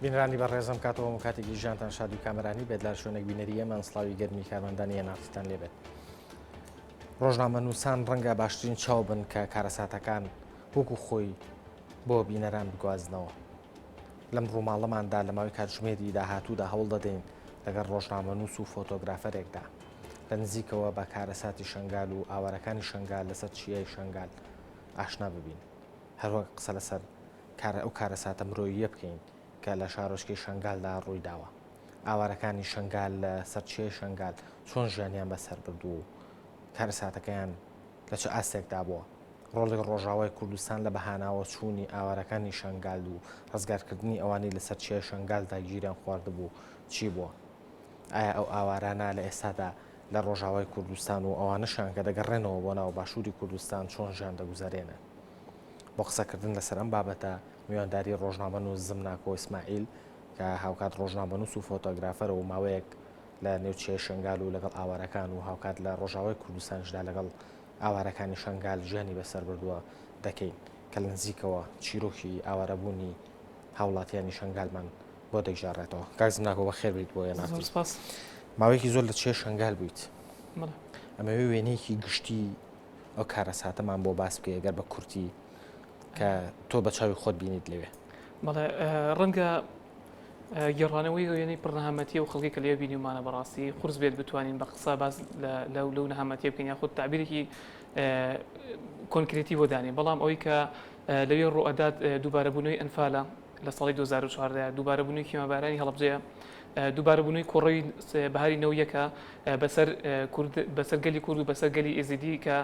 بینرانی بەڕێزم کاتەوە و کاتێکی ژیانتان شاد و کامەرانی بێت لار شوێنێک بینەری ئێمەن سڵاوی گەرمی کارمەندانی ئێنارتیتان لێبێت. ڕۆژنامەنووسان ڕەنگە باشترین چاو بن کە کارەساتەکان وەکو خۆی بۆ بینەران بگوازنەوە. لەم ڕووماڵەماندا لە ماوەی کاتژمێری داهاتوودا هەوڵ دەدەین لەگەڵ ڕۆژنامەنووس و فۆتۆگرافەرێکدا لە نزیکەوە بە کارەساتی شەنگال و ئاوارەکانی شەنگال لەسەر چیای شەنگال ئاشنا ببین. هەروەک قسە لەسەر کارە ئەو کارەساتە مرۆییە بکەین کە لە شارۆچکەی شەنگالدا ڕوویداوە. ئاوارەکانی شەنگال لە سەر چیای شەنگال چۆن ژیانیان بەسەر بردووە و کارەساتەکەیان لە چ ئاستێکدا بووە؟ ڕۆڵی ڕۆژاوای کوردستان لە بەهاناوە چوونی ئاوارەکانی شەنگال و ڕزگارکردنی ئەوانەی لەسەر چیای شەنگالدا گیریان خواردبوو چی بووە؟ ئایا ئەو ئاوارانە لە ئێستادا لە ڕۆژاوای کوردستان و ئەوانەشیان کە دەگەڕێنەوە بۆ ناو باشووری کوردستان چۆن ژیان دەگوزەرێنن؟ بۆ قسەکردن لەسەر ئەم بابەتە میوانداری ڕۆژنامەنووس زمناکۆ ئیسماعیل کە هاوکات ڕۆژنامەنووس و فۆتۆگرافەرە و ماوەیەک لە نێو چیای شنگال و لەگەڵ ئاوارەکان و هاوکات لە ڕۆژاوای کوردستانیشدا لەگەڵ ئاوارەکانی شنگال ژیانی بەسەر بردووە دەکەین کە لە نزیکەوە چیرۆکی ئاوارەبوونی هاوڵاتیانی شنگالمان بۆ دەگێڕێتەوە. کاک زمناکۆ بەخێر بیت بۆ زۆر سپاس. ماوەیەکی زۆر لە چیای شنگال بوویت. ئەمەوێ وێنەیەکی گشتی ئەو کارەساتەمان بۆ باس بکەی ئەگەر بە کورتی کە تۆ بە چاوی خۆت بینیت لەوێ. بەڵێ ڕەنگە گێڕانەوەی وێنەی پڕ نەهامەتیە و خەڵکی کە لەوێ بینیومانە بەڕاستی قورس بێت بتوانین بە قسە باس لەو لەو نەهامەتیە بکەین یاخود تعبیرێکی کۆنکرێتی بۆ دانێ بەڵام ئەوەی کە لەوێ ڕوئەدات دووبارەبوونەوەی ئەنفالە لە ساڵی 2014 دووبارەبوونەوەی کیمابارانی هەڵەبجەیە دووبارەبوونەوەی کۆڕەوی بەهاری نەویەکە بەسەر کورد بەسەر گەلی کورد و بەسەر گەلی ئێزیدی کە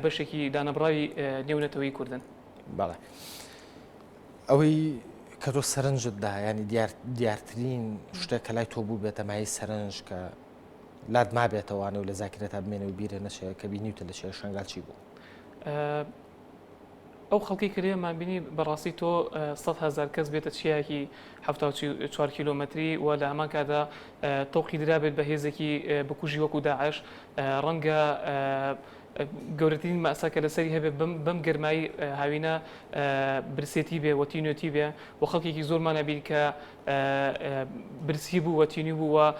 بەشێکی دانەبڕاوی نێونەتەوەی کوردن. بەڵێ ئەوەی کە تۆ سەرنجت دا ینی دیار دیارترین شتێک کە لای تۆ بوو بێتە مای سەرنج کە لات مابێتەوانێ و لە زاکرەتا بمێنێ و بیرە نەچێ کە بینیوتە لە چیای شەنگال چی بوو؟ ئەو خەڵکەی کە لێمان بینی بەڕاستی تۆ 100 هەزار کەس بێتە چیایەکی 74 کیلۆمەتری و لە هەمان کاتدا تەوقی درابێت بە هێزێکی بکوژی وەکو داعش ڕەنگە گەورەترین مەسا کە لەسەری هەبێت بەم گەرمایی هاوینە برسێتی بێ و تینوێتی بێ و خەڵکێکی زۆرمان ئەبین کە برسی بوو و تینوو بوو و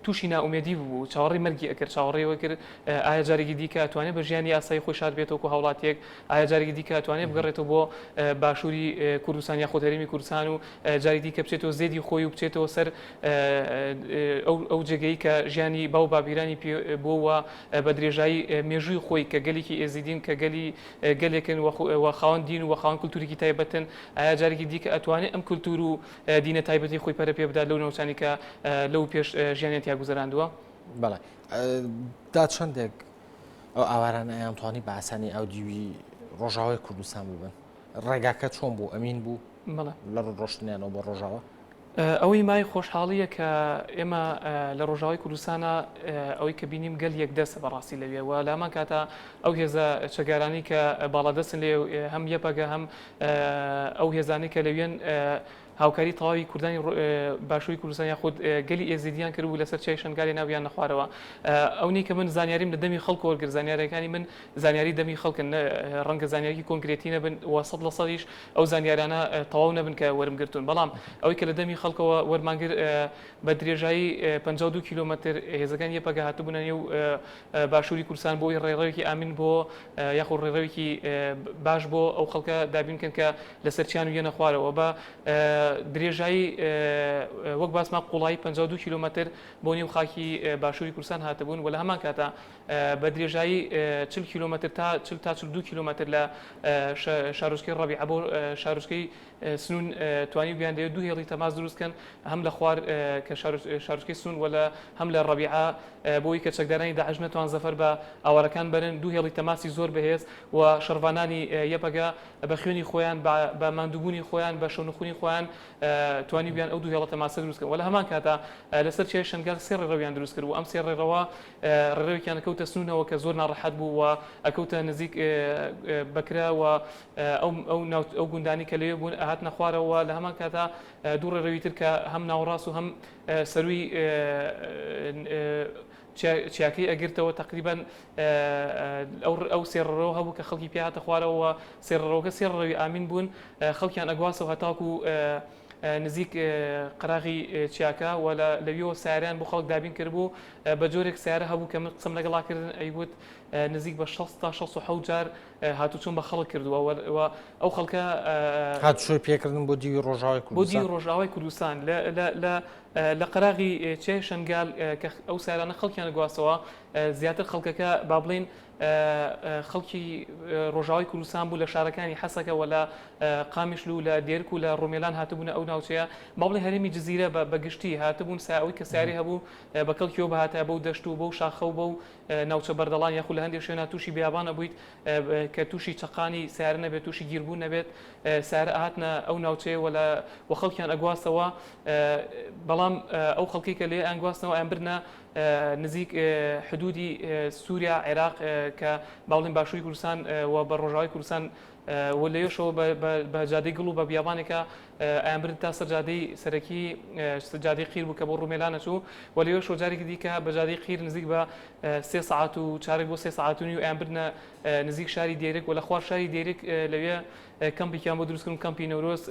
تووشی نائومێدی ببوو، چاوەڕێی مەرگی ئەکرد، چاوەڕێی ئەوەی کرد ئایا جارێکی دیکە ئەتوانێت بە ژیانی ئاسایی خۆی شاد بێتەوە وەکو هاوڵاتییەک، ئایا جارێکی دیکە ئەتوانێت بگەڕێتەوە بۆ باشووری کوردستان یاخود هەرێمی کوردستان و جارێکی دیکە بچێتەوە زێدی خۆی و بچێتەوە سەر ئەو جێگەی کە ژیانی باو باپیرانی پێ بووە و بە درێژایی مێژووی خۆی کە گەلێکی ئێزیدین کە گەلی گەلێکن و خاوەن دین و خاوەن کولتوورێکی تایبەتن، ئایا جارێکی دیکە ئەتوانێت ئەم کولتوور و دینە تایبەتەی خۆی پەرە پێ بدات لەو ناوچانەی کە لەو پێش ژیانیان تیا گوزەراندووە؟ بەڵێ تا چەندێک ئەو ئاوارانە ئەیانتوانی بە ئاسانی ئاودیوی ڕۆژاوای کوردستان ببن؟ ڕێگاکە چۆن بوو؟ ئەمین بوو لە ڕۆشتنیانەوە بۆ ڕۆژاوا؟ ئەوەی مای خۆشحاڵییە کە ئێمە لە ڕۆژاوای کوردستانا ئەوەی کە بینیم گەل یەکدەستە بەڕاستی لەوێ و لە هەمان کاتا ئەو هێزە چەکدارانەی کە باڵادەستن لێ هەم یەپەگە هەم ئەو هێزانەی کە لەوێن هاوکاری تەواوی کوردانی باشووری کوردستان یاخود گەلی ئێزیدیان کردبوو لەسەر چیای شەنگالێ ناویان نەخوارەوە ئەونەی کە من زانیاریم لە دەمی خەڵک وەرگرت زانیارەکانی من زانیاری دەمی خەڵکن ڕەنگە زانیاری کۆنکرێتی نەبن و سەد لە سەدیش ئەو زانیارانە تەواو نەبن کە وەرم گرتوون، بەڵام ئەوەی کە لە دەمی خەڵکەوە وەرمان گرت بە درێژایی 52 کیلۆمەتر هێزەکانی یەپەگە هاتبوونە نێو باشووری کوردستان بۆ ئەوەی ڕێڕەوێکی ئامین بۆ یاخود ڕێڕەوێکی باش بۆ ئەو خەڵکە دابین بکەن کە لەسەر چیان و یەنە خوارەوە بە درێژایی وەک باسمان قوڵایی 52 کیلۆمەتر بۆ نێو خاکی باشووری کوردستان هاتبوون و لە هەمان کاتا بە درێژایی 40 کیلۆمەتر تا 40 تا 42 کیلۆمەتر لە شارۆچکەی ڕەبیعە بۆ شارۆچکەی سنوون توانیویان لەوێ دوو هێڵی تەماس دروست کەن هەم لە خوار کە شارۆچکەی سنوون و لە هەم لە ڕەبیعە بۆی کە چەکدارانی داعش نەتوان زەفەر بە ئاوارەکان بەرن دوو هێڵی تەماسی زۆر بەهێز و شەڕڤانانی یەپەگە بە خوێنی خۆیان بە ماندووبوونی خۆیان بە شەونخونی خۆیان توانیویان ئەو دوو هێڵە تەماسە دروست کەن و لە هەمان کاتا لەسەر چیای شەنگال سێ ڕێڕەویان دروست کرد و ئەم سێ ڕێڕەوە ڕێڕەوێکیان ئەکەوتە سنوونەوە کە زۆر ناڕەحەت بوو و ئەکەوتە نزیک بەکرە و ئەو گوندانەی کە لەوێ بوون ئەهاتنە خوارەوە و لە هەمان کاتا دوو ڕێڕەوی تر کە هەم ناوەڕاست و هەم سەرووی چیاکەی ئەگرتەوە تەقریبەن ئەو سێ ڕێڕەوە هەبوو کە خەڵکی پێ هاتە خوارەوە و سێ ڕێڕەوەکە سێ ڕێڕەوی ئامین بوون خەڵکیان ئەگواستەوە هەتاکوو. نزیک قەراغی چیاکە و لەویەوە سیارەیان بۆ خەڵک دابین کردبوو بە جۆرێک سیارە هەبوو کە من قسەم لەگەڵا کردن ئەیوت نزیک بە 60 تا 67 جار هاتوچۆم بە خەڵک کردووە و ئەو خەڵکە هاتوچۆی پێکردن بۆ دیوی ڕۆژاوای کوردستان بۆ دیوی ڕۆژاوای کوردستان لە لە قەراغی چیای شنگال کە ئەو سیارانە خەڵکیان گواستەوە زیاتر خەڵکەکە با بڵێین خەڵکی ڕۆژاوای کوردستان بوو لە شارەکانی حەسەکە و لە قامیشلو و لە دێرک و لە ڕومێلان هاتبوونە ئەو ناوچەیە با بڵێین هەرێمی جزیرە بە گشتی هاتبوون سا ئەوەی کە سیارەی هەبوو بە کەڵکیەوە بهاتایە بەو دەشت و بەو شاخە و بەو ناوچە بەردەڵان یاخود لە هەندێک شوێنا تووشی بیابان ئەبوویت کە تووشی چەقانی سیارە نەبێت تووشی گیربوون نەبێت سیارە ئەهاتنە ئەو ناوچەیە و لە و خەڵکیان ئەگواستەوە بەڵام ئەو خەڵکی کە لێ ئەنگواستنەوە ئەیانبردنە نزیک حدودی سووریا عێراق کە با بڵێین باشووری کوردستان و بە ڕۆژاوای کوردستان و لەوێشەوە بە جادەی گڵ و بە بیابانێکە ئەیانبردن تا سەر جادەی سەرەکی جادەی قیر بوو کە بۆ ڕومێلان ئەچوو و لەوێشەوە جارێکی دیکە بە جادەی قیر نزیک بە سێ سەعات و چارەک بۆ سێ سەعات و نیو ئەیانبردنە نزیک شاری دێرک و لە خوار شاری دێرک لەوێ کەمپێکیان بۆ دروستکردن کەمپی نەورۆز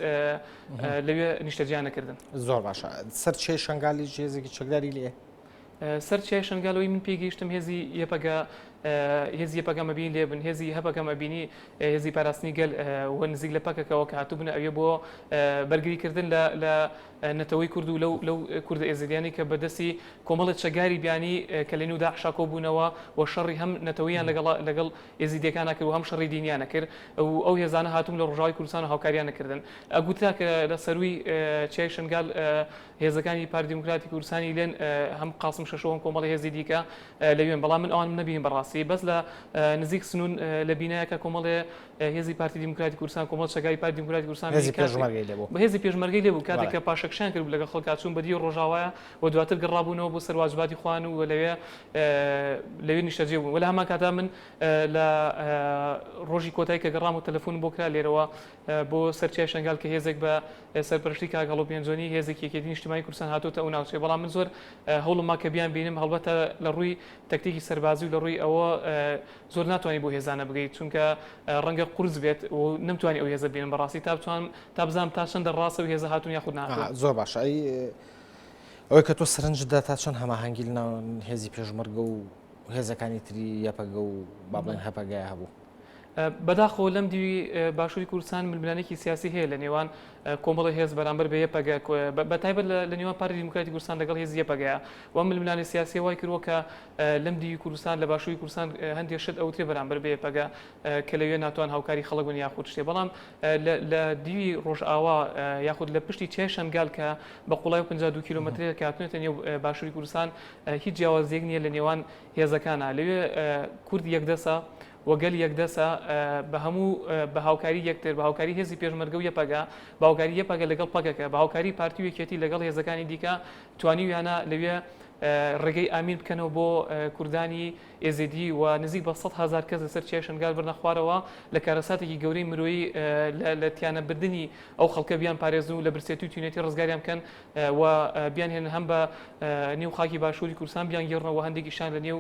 لەوێ نیشتەجیان نەکردن. زۆر باشە سەر چیای شەنگالیش هێزێکی چەکداری لێ؟ سەر چیای شەنگال ئەوەی من پێی گەیشتم هێزی یەپەگە هێزی یەپەگەم ئەبینی لێ بن هێزی هەپەگەم ئەبینی هێزی پاراستنی گەل و نزیک لە پەکەکەوە کە هاتووبنە ئەوێ بۆ بەرگریکردن لە لە نەتەوەی کورد و لەو لەو کوردە ئێزیدیانی کە بەدەستی کۆمەڵی چەکداری بیانی کە لە نێو داعشا کۆبوونەوە و شەڕی هەم نەتەوەیان لەگەڵ لەگەڵ ئێزیدیەکانا کرد و هەم شەڕی دینیانە کرد و ئەو هێزانە هاتوون لە ڕۆژاوای کوردستان و هاوکاریانە کردن ئەگوترا کە لە سەرووی چیای شنگال هێزەکانی پارتی دیموکراتی کوردستانی لێن هەم قاسم شەشۆ هەم کۆمەڵی هێزی دیکە لەوێن بەڵام من ئەوانم نەبینی بەڕاستی بەس لە نزیک سنون لە بینایەکە کۆمەڵێ هێزی پارتی دیموکراتی کوردستان کۆمەڵ چەکداری پارتی دیموکراتی کوردستان هێزی پێشمەرگەی لێ بوو بە هێزی پێشمەرگەی لێ بوو کاتێک کە پاشەکشەیان کرد لەگەڵ خەڵکا چوون بە دیوی ڕۆژاوایە و دواتر گەڕابوونەوە بۆ سەر واجباتی خۆیان و لەوێ لەوێ نیشتەجێ بوون و لە هەمان کاتا من لە ڕۆژی کۆتایی کە گەڕام و تەلەفۆنم بۆ کرا لێرەوە بۆ سەر چیای شەنگال کە هێزێک بە سەرپەرشتی کاک هەڵۆ پێنجۆنی هێزێکی یەکێتی نیشتیمانی کوردستان هاتۆتە ئەو ناوچەیە بەڵام من زۆر هەوڵم ما کە بیان بینم هەڵبەتە لە ڕووی تەکتیکی سەربازی و لە ڕووی ئەوە زۆر ناتوانانی بۆ هێزانە بگەیت چونکە ڕەنگە قورس بێت و نەمتوانی ئەو هێزە بینم بەڕاستی تا بتوانم تا بزانم تا چەندە ڕاستە و هێزە هاتوون یاخود نەهاتوون. زۆر باشە ئەی ئەوەی کە تۆ سەرنجت دا تا چەند هەماهەنگی لە ناوان هێزی پێشمەرگە و هێزەکانی تری یەپەگە و با بڵێن هەپەگەیە هەبوو؟ بەداخەوە لەم دیوی باشووری کوردستان ململانێکی سیاسی هەیە لە نێوان کۆمەڵی هێز بەرامبەر بە یەپەگە بە تایبەت لە نێوان پارتی دیموکراتی کوردستان لەگەڵ هێزی یەپەگەیە و ململانێ سیاسیە وای کردووە کە لەم دیوی کوردستان لە باشووری کوردستان هەندێک شت ئەوترێ بەرامبەر بە یەپەگە کە لەوێ ناتوان هاوکاری خەڵک بن یاخود شتێ بەڵام لە دیوی ڕۆژئاوا یاخود لە پشتی چیای شەنگال کە بە قوڵای 52 کیلۆمەترێک کە هاتوونەتە نێو باشووری کوردستان هیچ جیاوازیەک نییە لە نێوان هێزەکانە لەوێ کورد یەکدەسە و گەل یەکدەسە بە هەموو بە هاوکاری یەکتر بە هاوکاری هێزی پێشمەرگە و یەپەگە بە هاوکاری یەپەگە لەگەڵ پەکەکە بە هاوکاری پارتی و یەکێتی لەگەڵ هێزەکانی دیکە توانیویانە لەوێ ڕێگەی ئامین بکەنەوە بۆ کوردانی ئێزیدی و نزیک بە 100 هەزار کەس لەسەر چیای شنگال بردنە خوارەوە لە کارەساتێکی گەورەی مرۆیی لە تیانەبردنی ئەو خەڵکە بیان پارێزن و لە برسێتی و تینوێتی ڕزگاریان بکەن و بیانهێنن هەم بە نێو خاکی باشووری کوردستان بیانگێڕنەوە هەندێکیشان لە نێو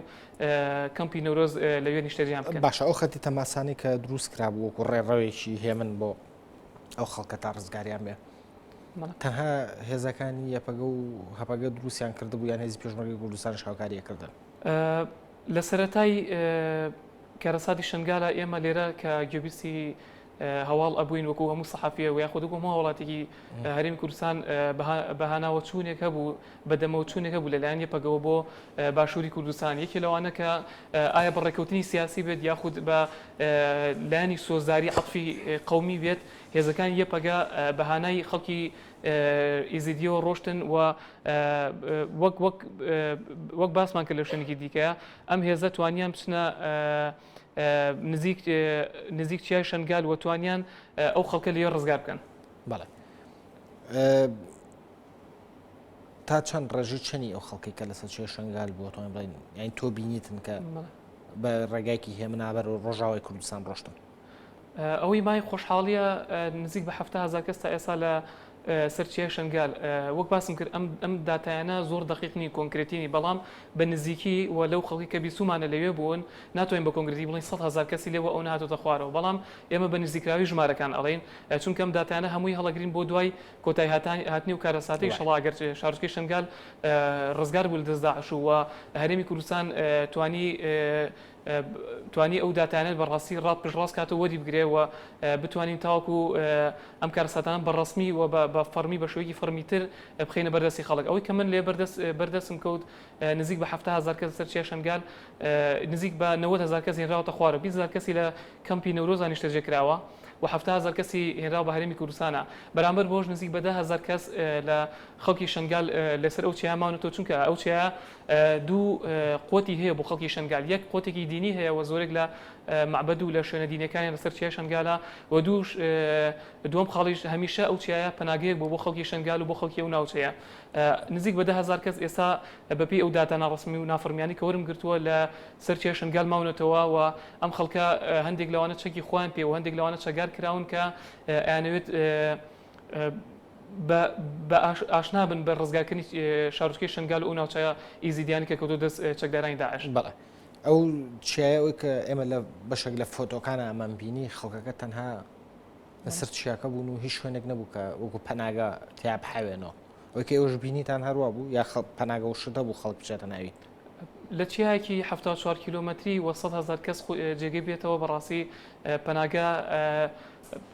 کەمپی نەورۆز لەوێ نیشتەجێیان بکەن. باشە ئەو خەتی تەماسانەی کە دروست کرابوو وەکو ڕێڕەوێکی هێمن بۆ ئەو خەڵکە تا ڕزگاریان بێ تەنها هێزەکانی یەپەگە و هەپەگە دروستیان کردبوو یان هێزی پێشمەرگەی کوردستانیش هاوکاری ئەکردن؟ لە سەرەتای کارەساتی شنگالە ئێمە لێرە کە گوێبیستی هەواڵ ئەبووین وەکو هەموو سەحەفیە و یاخود وەکو هەموو هاوڵاتیکی هەرێمی کوردستان بە هاناوە چوونێک هەبوو بە دەمەوە چوونێک هەبوو لەلایەن یەپەگەوە بۆ باشووری کوردستان یەکێ لەوانە کە ئایا بە ڕێککەوتنی سیاسی بێت یاخود بە لایەنی سۆزداری عەتفی قەومی بێت هێزەکانی یەپەگە بە هانای خەڵکی ئیزیدیەوە ڕۆشتن و وەک وەک وەک باسمان کرد لە شوێنێکی دیکە ئەم هێزە توانیان بچنە نزیک نزیک چیای شنگال و توانیان ئەو خەڵکە لێ ڕزگار بکەن. بەڵێ تا چەند ڕێژەی چەنی ئەو خەڵکی کە لەسەر چیای شنگال بووە توانین بڵێین یانی تۆ بینیتن کە بە ڕێگایکی هێمنابەر و ڕۆژاوای کوردستان ڕۆشتن؟ ئەوەی مای خۆشحاڵیە نزیک بە 70 هەزار کەس تا ئێستا لە سەر چیای شەنگال وەک باسم کرد ئەم ئەم داتایانە زۆر دەقیق نین کۆنکرێتی نین بەڵام بە نزیکی و لەو خەڵکی کە بیستوومانە لەوێ بوون ناتوانین بە کۆنکرێتی بڵێین 100,000 کەسی لێوە ئەو نەهاتۆتە خوارەوە بەڵام ئێمە بە نزیکراوی ژمارەکان ئەڵێین چونکە ئەم داتایانە هەمووی هەڵەگرین بۆ دوای کۆتایی هاتنی و کارەساتەی ئیشەڵا گەر شارۆچکەی شەنگال ڕزگار بوو لە دەست داعش و هەرێمی کوردستان توانی توانی ئەو داتایانە بە ڕاستی ڕات پشتڕاست کاتەوە وەری بگرێ و بتوانین تاوەکو ئەم کارەساتانە بە ڕەسمی و بە فەڕمی بە شێوەیەکی فەڕمیتر بخەینە بەردەستی خەڵک. ئەوەی کە من لێ بەردەست بەردەستم کەوت نزیک بە 70,000 کەس لەسەر چیای شەنگال نزیک بە 90,000 کەس هێنراوەتە خوارەوە، 20,000 کەسی لە کەمپی نەورۆزا نیشتەجێ کراوە و 70,000 کەسی هێنراوە بە هەرێمی کوردستانە. بەرامبەر بەوەش نزیک بە 10,000 کەس لە خەڵکی شەنگال لەسەر ئەو چیایە ماونەتەوە، چونکە ئەو چیایە دوو قوتی هەیە بۆ خەڵکی شەنگال، یەک قوتێکی دینی هەیە و زۆرێک لە مەعبەد و لە شوێنە دینیەکانیان لەسەر چیای شەنگالە و دووش دووەم خاڵیش هەمیشە ئەو چیایە پەناگەیەک بووە بۆ خەڵکی شەنگال و بۆ خەڵکی ئەو ناوچەیە. نزیک بە 10,000 کەس ئێستا بەپێی ئەو داتا ناڕەسمی و نافەرمیانەی کە وەرم گرتووە لە سەر چیای شەنگال ماونەتەوە و ئەم خەڵکە هەندێک لەوانە چەکی خۆیان پێ و هەندێک لەوانە چەکدار کراون کە ئەیانەوێت بە بە ئاشنا بن بە ڕزگارکردنی شارۆچکەی شنگال و ئەو ناوچە ئیزیدیانی کە کەوتۆ دەست چەکدارانی داعش. بەڵێ ئەو چیایە ئەوەی کە ئێمە لە بەشێک لە فۆتۆکانە ئەمان بینی خەڵکەکە تەنها لەسەر چیاکە بوون و هیچ شوێنێک نەبوو کە وەکو پەناگە تیا بحەوێنەوە. ئەوەی کە ئێوەش بینیتان هەروا بوو یا پەناگە و شت هەبوو خەڵک بچێتە ناوی؟ لە چیایەکی 74 کیلۆمەتری و 100,000 کەس جێگەی بێتەوە بەڕاستی پەناگە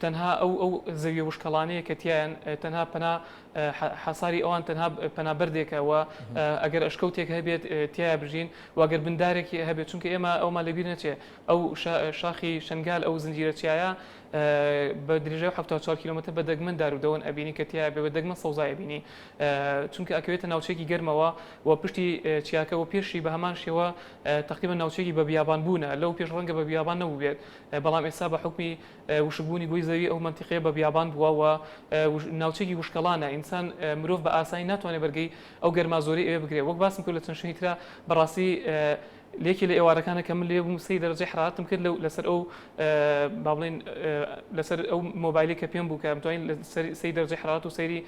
تەنها ئەو ئەو زەویە وشکەڵانەیە کە تیایان تەنها پەنا حەساری ئەوان تەنها پەنا بەردێکە و ئەگەر ئەشکەوتێک هەبێت تیایا بژین و ئەگەر بندارێکی هەبێت چونکە ئێمە ئەومان لەبیر نەچێ ئەو شاخی شنگال ئەو زنجیرە چیایە بە درێژای 74 کیلۆمەتر بە دەگمەن دار و دەوەن ئەبینی کە تیایا بێ بە دەگمەن سەوزای ئەبینی چونکە ئەکەوێتە ناوچەیەکی گەرمەوە و پشتی چیاکە و پێشی بە هەمان شێوە تقریبا ناوچەیەکی بە بیابان بوونە لەو پێش ڕەنگە بە بیابان نەبووبێت بەڵام ئێستا بە حوکمی وشکبوونی گۆی زەوی ئەو مەنتیقەیە بە بیابان بووە و ناوچەیەکی وشکەڵانە، ئینسان مرۆڤ بە ئاسانی ناتوانێت بەرگەی ئەو گەرما زۆرەی ئەوێ بگرێت، وەک باسم کرد لە چەند شوێنی ترا بەڕاستی لە یەکێ لە ئێوارەکانە کە من لێ بووم سەیری دەرەجەی حەرارەتم کرد لەو لەسەر ئەو با بڵێین لەسەر ئەو مۆبایلی کە پێم بوو کە ئەمتوانی سەیری دەرەجەی حەرارەت و سەیری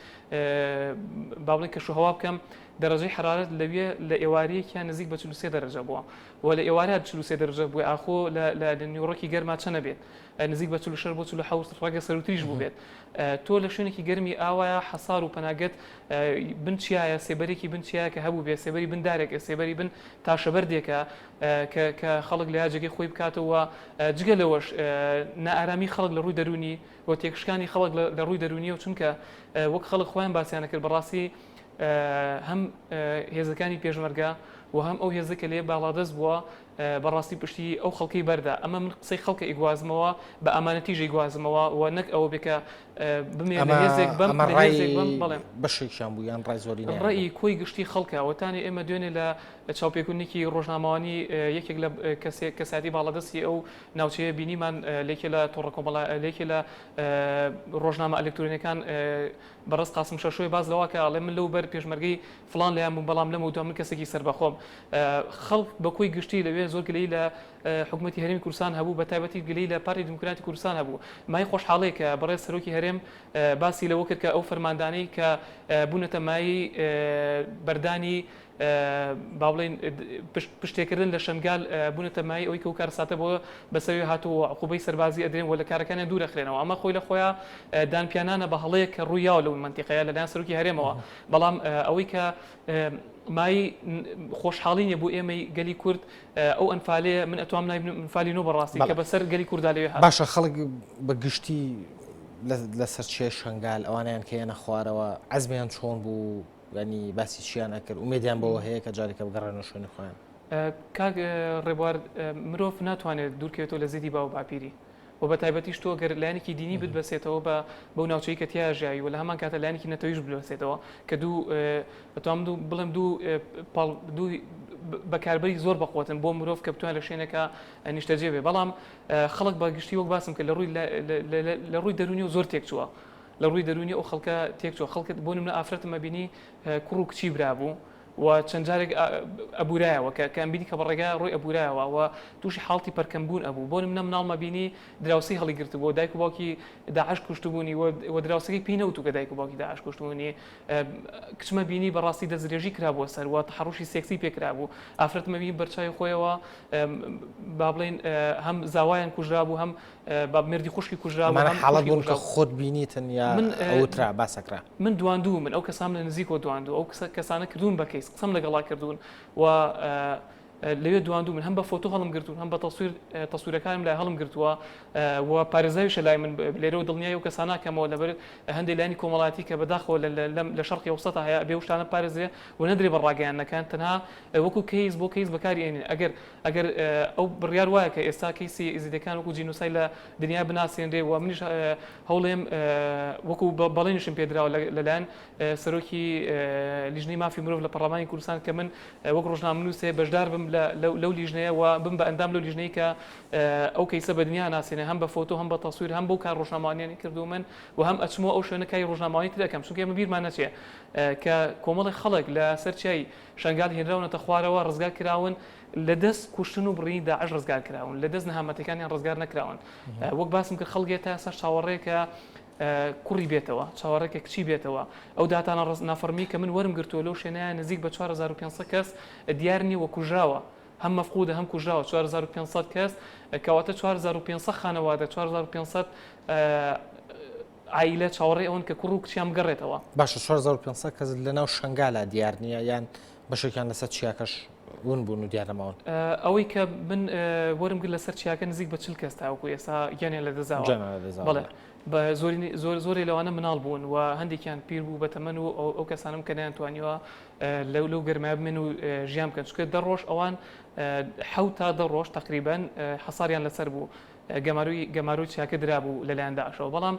با بڵێین کەشوهەوا بکەم دەرەجەی حەرارەت لەوێ لە ئێوارەیەکیان نزیک بە 43 دەرەجە بووە. و لە ئێوارە 43 دەرەجە بووێ ئاخۆ لە لە نیوەڕۆکی گەرما چەنە بێت نزیک بە 46 بۆ 47 ڕەنگە سەروتریش بووبێت تۆ لە شوێنێکی گەرمی ئاوایە حەسار و پەناگەت بن چیایە سێبەرێکی بن چیایە کە هەبوو بێ سێبەری بن دارێک سێبەری بن تاشەبەردێکە کە کە خەڵک لە جێگەی خۆی بکاتەوە جگە لەوەش نائارامی خەڵک لە ڕووی دەروونی و تێکشکانی خەڵک لە ڕووی دەروونیەوە چونکە وەک خەڵک خۆیان باسیانە کرد بەڕاستی هەم هێزەکانی پێشمەرگە و هەم ئەو هێزە کە لێ باڵادەست بووە بەڕاستی پشتی ئەو خەڵکەی بەردا ئەمە من قسەی خەڵکە ئیگوازمەوە بە ئامانەتیش ئیگوازمەوە و نەک ئەوە بێ کە بمێ لە هێزێک بەم لە هێزێک بەم بەڵێ بەشێکیان بوو یان ڕای زۆری ڕێی کۆی گشتی خەڵکە وەتانی ئێمە دوێنێ لە چاوپێکردنێکی ڕۆژنامەوانی یەکێک لە کەسێک کەساتی باڵادەستی ئەو ناوچەیە بینیمان لێکێ لە تۆڕە کۆمەڵا لێکێ لە ڕۆژنامە ئەلکترۆنیەکان بەڕێز قاسم شەشۆی باس لەوە کە ئەڵێ من لەو بەر پێشمەرگەی فڵان لایان بووم بەڵام لەمەودوا من کەسێکی سەربەخۆم. خەڵک بە کۆی گشتی لەوێ زۆر گلەیی لە حکومەتی هەرێمی کوردستان هەبوو بە تایبەتی گلەیی لە پارتی دیموکراتی کوردستان هەبوو. مایەی خۆشحاڵیە کە بەڕێز سەرۆکی هەرێم باسی لەوە کرد کە ئەو فەرماندانەی کە بوونەتە مایەی بەردانی با بڵێین پشتێکردن لە شەنگال بوونەتە مایەی ئەوەی کە ئەو کارەساتە بۆ بەسەروی هاتووە و عقوبەی سەربازی ئەدرێن و لە کارەکانیان دوور ئەخرێنەوە ئەمە خۆی لە خۆیا دانپیانانە بە هەڵەیەک کە ڕووی یاوە لەو مەنتیقەیە لەلایەن سەرۆکی هەرێمەوە بەڵام ئەوەی کە مایەی خۆشحاڵی نیە بۆ ئێمەی گەلی کورد ئەو ئەنفالەیە من ئەتوام ناوی بنێم ئەنفالی نۆ بەڕاستی کە بەسەر گەلی کوردا لەوێ هات. باشە خەڵک بە گشتی لەسەر چیای شەنگال ئەوانەیان کە یەنە خوارەوە عەزمیان چۆن بوو؟ یانی باسی چیان ئەکرد؟ ئومێدیان بەوە هەیە کە جارێکە بگەڕێنەوە شوێنی خۆیان؟ کاک ڕێبوار مرۆڤ ناتوانێت دوورکەوێتەوە لە زێدی باو باپیری و بە تایبەتیش تۆ گەر لایەنێکی دینی بتبەسێتەوە بە بەو ناوچەی کە تیا ژیاوی و لە هەمان کاتە لایەنێکی نەتەویش ببەسێتەوە کە دوو ئەتوانم دوو بڵێم دوو پاڵ دوو بەکاربەری زۆر بەقوەتن بۆ مرۆڤ کە بتوانێت لە شوێنێکا نیشتەجێ بێ بەڵام خەڵک بە گشتی وەک باسم کرد لە ڕووی لە ڕووی دەروونی و زۆر تێکچووە لە ڕووی دەروونی ئەو خەڵکە تێکچووە خەڵکت بۆ نمونە ئافرەتم ئەبینی کوڕ و کچی برا بوو. و چەند جارێک ئەبورایەوە کە کە ئەمبینی کە بە ڕێگا ڕۆی ئەبورایەوە و تووشی حاڵتی پەرکەم بوون ئەبوو بۆ نمونە مناڵمە بینی دراوسێی هەڵی گرتبوو دایک و باوکی داعش کوشتبوونی و دراوسەکەی پێی نەوتوو کە دایک و باوکی داعش کوشتبوونی کچمە بینی بەڕاستی دەستدرێژی کرابووە سەر و تەحەڕوشی سێکسی پێ کرابوو ئافرەتمە بینی بەرچاوی خۆیەوە با بڵێین هەم زاوایان کوژرابوو هەم با مێردی خوشکی کوژرابوو ئەمانە حاڵەت بوون کە خۆت بینیتن یا من ئەوترا باسەکرا؟ من دواندوو من ئەو کەسام لە نزیکەوە دواندوو ئەو کەسانە کردوون بە کەیس قسەم لەگەڵا کردوون و لەوێ دواندوو من هەم بە فۆتۆ هەڵم گرتوون هەم بە تەسویر تەسویرەکانم لای هەڵم گرتووە و پارێزراویشە لای من لێرەوە دڵنیای ئەو کەسانە کەمەوە لەبەر هەندێک لایەنی کۆمەڵایەتی کە بەداخەوە لە شەرقی ئەوسەتا هەیە بێ شتانە پارێزرێ و نەدرێ بە ڕاگەیاندنەکان تەنها وەکو کەیس بۆ کەیس بەکاری ئێنین ئەگەر ئەگەر ئەو بڕیار وایە کە ئێستا کەیسی ئێزیدەکان وەکو جینۆساید لە دنیا بناسێنرێ و منیش هەوڵێم وەکو بەڵێنیشم پێدراوە لەلایەن سەرۆکی لیژنەی مافی مرۆڤ لە پەڕلەمانی کوردستان کە من وەک ڕۆژنامەنووسێ بەشدار بم لەو لیژنەیە و بم بە ئەندام لەو لیژنەی کە ئەو کەیسە بە دنیا ناسێنێ هەم بە فۆتۆ هەم بە تەسویر هەم بەو کار ڕۆژنامەوانیانی کردووە من و هەم ئەچمەوە ئەو شوێنە کاری ڕۆژنامەوانی تر ئەکەم چونکە ئێمە بیرمان نەچێ کە کۆمەڵێک خەڵک لە سەر چیای شەنگال هێنراونەتە خوارەوە ڕزگار کراون لە دەست کوشتن و بڕینی داعش ڕزگار کراون لە دەست نەهامەتەکانیان ڕزگار نەکراون وەک باسم کرد خەڵکێ تا ئێستاش چاوەڕێ کە کوڕی بێتەوە چاوەڕێ کە کچی بێتەوە ئەو داتانە ڕز نافەڕمی کە من وەرم گرتووە لەو شوێنەیە نزیک بە 4500 کەس دیار نییە و کوژراوە هەم مەفقودە هەم کوژراوە 4500 کەس کەواتە 4500 خانەوادە 4500 عائیلە چاوەڕێی ئەوەن کە کوڕ و کچیان بگەڕێتەوە. باشە 4500 کەس لەناو شەنگالا دیار نییە یان بەشێکیان لەسەر چیاکەش ون بوون و دیار نەماون؟ ئەوەی کە من وەرم گرت لەسەر چیاکە نزیک بە 40 کەس تاوەکو ئێستا گیانیان لەدەستداوە. گیانیان لەدەستداوە. بەڵێ بە زۆرینەی زۆر زۆرێ لەوانە مناڵ بوون و هەندێکیان پیر بوو بە تەمەن و ئەو کەسانەم کە نەیانتوانیوە لەو لەو گەرمایە بمێن و ژیان بکەن چونکە دە ڕۆژ ئەوان حەوت تا دە ڕۆژ تەقریبەن حەساریان لەسەر بوو گەمارۆی گەمارۆی چیاکە درابوو لەلایەن داعشەوە بەڵام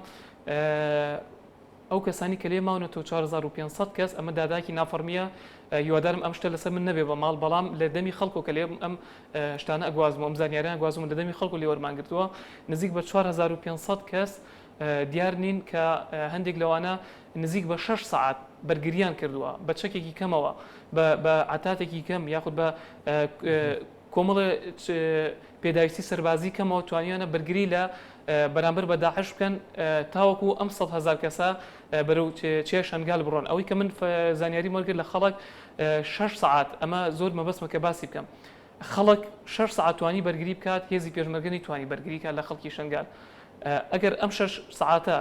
ئەو کەسانی کە لێ ماونەتەوە 4500 کەس ئەمە داداکی نافەرمیە هیوادارم ئەم شتە لەسەر من نەبێ بە ماڵ بەڵام لە دەمی خەڵکۆ کە لێ ئەم شتانە ئەگوازم ئەم زانیاریان گوازم لە دەمی خەڵکو لێ وەرمان گرتووە نزیک بە 4500 کەس دیار نین کە هەندێک لەوانە نزیک بە 6 سەعات بەرگریان کردووە بە چەکێکی کەمەوە بە عتاتێکی کەم یاخود بە کۆمەڵێ پێداویستی سەربازی کەمەوە توانیویانە بەرگری لە بەرامبەر بە داعش بکەن تاوەکو ئەم 100 هەزار کەسە بەرەو چیای شەنگال بڕۆن ئەوەی کە من زانیاریم وەرگرت لە خەڵک شەش سەعات ئەمە زۆر مەبەستمە کە باسی بکەم خەڵک شەش سەعات توانی بەرگری بکات هێزی پێشمەرگە نەیتوانی بەرگری کات لە خەڵکی شەنگال ئەگەر ئەم شەش سەعاتە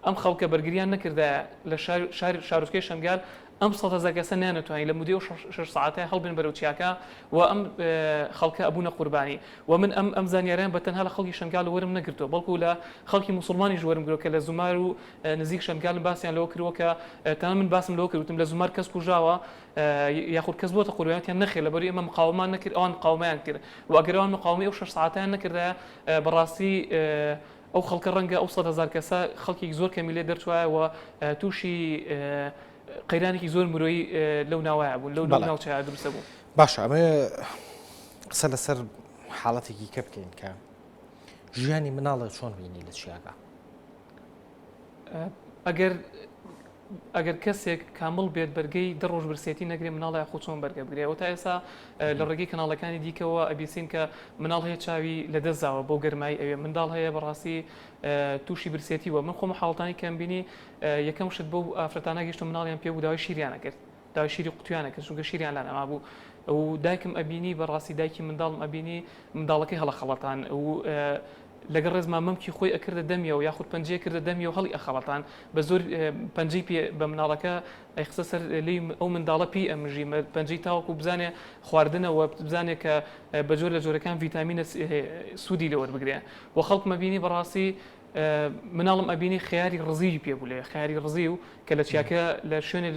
ئەم خەڵکە بەرگریان نەکردایە لە شار شارۆچکەی شەنگال ئەم 100 هەزار کەسە نەیانەتوانی لە مودەی ئەو شەش سەعاتە هەڵبێن بەرەو چیاکە و ئەم خەڵکە ئەبوونە قوربانی و من ئەم ئەم زانیاریان بە تەنها لە خەڵکی شەنگال وەرم نەگرتووە بەڵکو لە خەڵکی موسڵمانیش وەرم گرتووە کە لە زومار و نزیک شەنگالن باسیان لەوە کردووە کە تەنها من باسم لەوە کرد وتم لە زومار کەس کوژراوە یاخود کەس بۆتە قوربانی وتیان نەخێر لەبەرئەوەی ئێمە مقاوەمان نەکرد ئەوان مقاوەمەیان کرد و ئەگەر ئەوان مقاوەمەی ئەو شەش سەعاتەیان نەکردایە بەڕاستی ئەو خەڵکە ڕەنگە ئەو 100 هەزار کەسە خەڵکێکی زۆر کەمی لێ دەرچوایە و تووشی قەیرانێکی زۆر مرۆیی لەو ناوایە بوون لەو ناوچەیە دروستە بوو. باشە ئەمە قسە لەسەر حاڵەتێکی کە بکەین کە ژیانی مناڵە چۆن بینی لە چیاگە؟ ئەگەر ئەگەر کەسێک کامڵ بێت بەرگەی دە ڕۆژ برسێتی نەگرێ مناڵ یاخود چۆن بەرگە بگرێ ئەوە تا ئێستا لە ڕێگەی کەناڵەکانی دیکەوە ئەبیسین کە مناڵ هەیە چاوی لە دەست داوە بۆ گەرمایی ئەوێ منداڵ هەیە بەڕاستی تووشی برسێتی بووە من خۆم حاڵتانی کەم بینی یەکەم شت بۆ ئافرەتانە گەشتم مناڵیان پێ بوو داوای شیریانە کرد داوای شیری قوتویانە کرد چونکە شیریان لا نەمابوو و دایکم ئەبینی بەڕاستی دایکی منداڵم ئەبینی منداڵەکەی هەڵەخەڵەتان و لەگەڵ ڕێزما مەمکی خۆی ئەکردە دەمیەوە یاخود پەنجەی ئەکردە دەمیەوە هەڵی ئەخەڵەتان بە زۆر پەنجەی پێ بە مناڵەکە ئەیخستە سەر لێی ئەو منداڵە پێی ئەمژی پەنجەی تاوەکو بزانێ خواردنە و بزانێ کە بە جۆر لە جۆرەکان ڤیتامینە سوودی لێ وەربگرێ و خەڵکم ئەبینی بەڕاستی مناڵم ئەبینی خەیاری ڕزیوی پێ بوو لێ خەیاری ڕزیو کە لە چیاکە لە شوێنێ